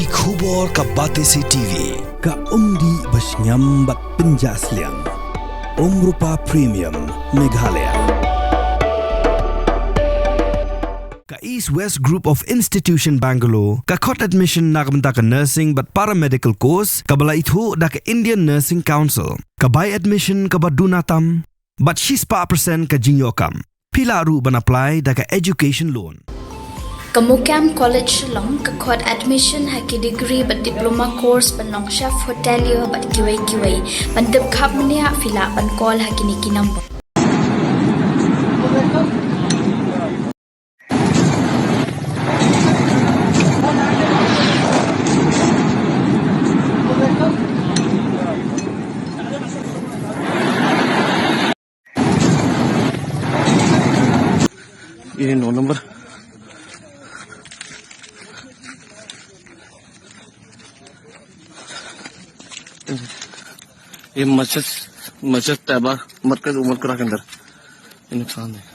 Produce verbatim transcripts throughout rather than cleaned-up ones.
Ki khubor ka Batesi T V, ka umdih ba shngiam bad pynjah sliang. Umrupa Premium, Meghalaya. Ka East West Group of Institution Bangalore, ka khot admission na ka bynta ka nursing bad paramedical course, kaba la ithuh da ka Indian Nursing Council, ka bai admission kaba duna tam, bad shispah percent ka jingïoh kam. Phi lah ruh ban apply da ka education loan. Ka Mukam College Shillong ka khot admission ha ki degree bad diploma course ban long chef hotelier bad kiwei kiwei. Ban tip khapbniah phi lah ban call ha kine ki number. ये नौ नंबर। ये मस्जिद, मस्जिद तैयबा मरकज उमर कुरा के अंदर ये नुकसान है।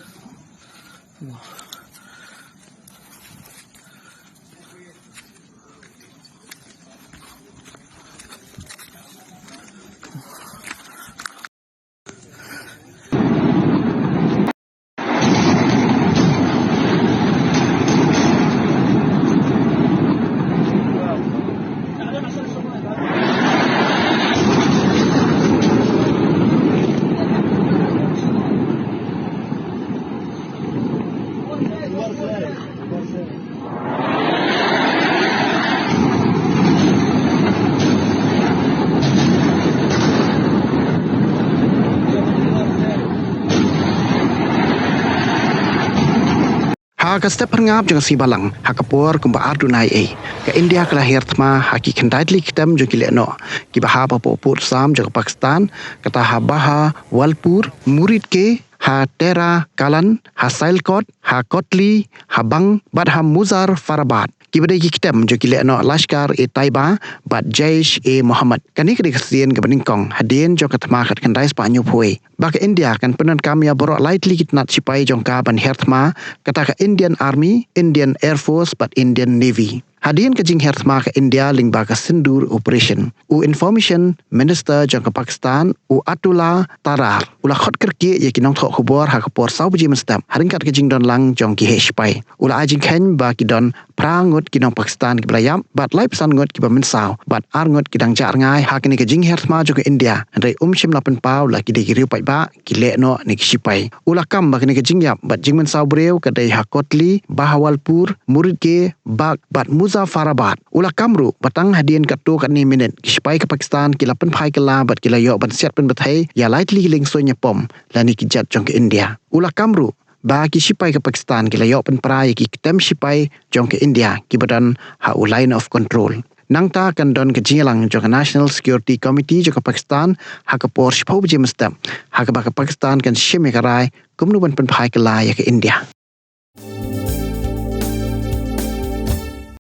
Ha ka step pyrngap jong ka sngi Balang, ha ka por kumba ar duna ei ei, ka India ka la hiar thma ha ki khyndai tylli ki ktem jong ki lehnoh kiba hap hapoh pud sam jong ka Pakistan, kata ha Bahawalpur, Muridke, ha Tera Kalan, ha Sialkot, ha Kotli, ha Bang, bad ha Muzaffarabad, kiba dei ki ktem jong ki lehnoh Lashkar-e-Taiba bad Jaish-e-Mohammed. Kane ka dei ka sien kaba nyngkong hadien jong ka thma khatkhyndai spah hynñiewphew wei, ba ka India kan pyndonkam ïa baroh lai tylli ki tnat shipai jong ka ban hiar thma, kata ka Indian Army, Indian Air Force bad Indian Navy. Hadien ka jinghiar thma ka India lyngba ka Sindoor Operation, u Information Minister jong ka Pakistan, u Atullah Tarar, u la khot kyrkieh ïa ki nongthoh khubor ha ka por saw baje mynstep, ha ryngkat ka jingdon lang jong ki heh shipai. U la ai jingkheiñ ba ki don phra ngut ki nong Pakistan kiba la ïap, bad laiphew san ngut kiba mynsaw, bad ar ngut ki dang jah rngai ha kane ka jinghiar thma jong ka India, hynrei um shym la pynpaw la ki dei ki riew paidbah, ki lehnoh ne ki shipai. U la kam ba kane ka jingïap bad jingmynsaw briew ka dei ha Kotli, Bahawalpur, Muridke, Bag bad Muzaffarabad. U la kam ruh ba tang hadien katto katne minit ki shipai ka Pakistan ki la pynphai kylla bad ki la ïoh ban siat pynbthei ïa lai tylli ki liengsuiñ ïapom lane ki jet jong ka India. U la kam ruh ba ki shipai ka Pakistan ki la ïoh pynpra ïa ki ktem shipai jong ka India kiba don ha u Line of Control. Nangta kan don ka jingïalang jong ka National Security Committee jong ka Pakistan ha ka por shiphew baje mynstep, ha kaba ka Pakistan kan shim ïa ka rai kumno ban pynphai kylla ïa ka India.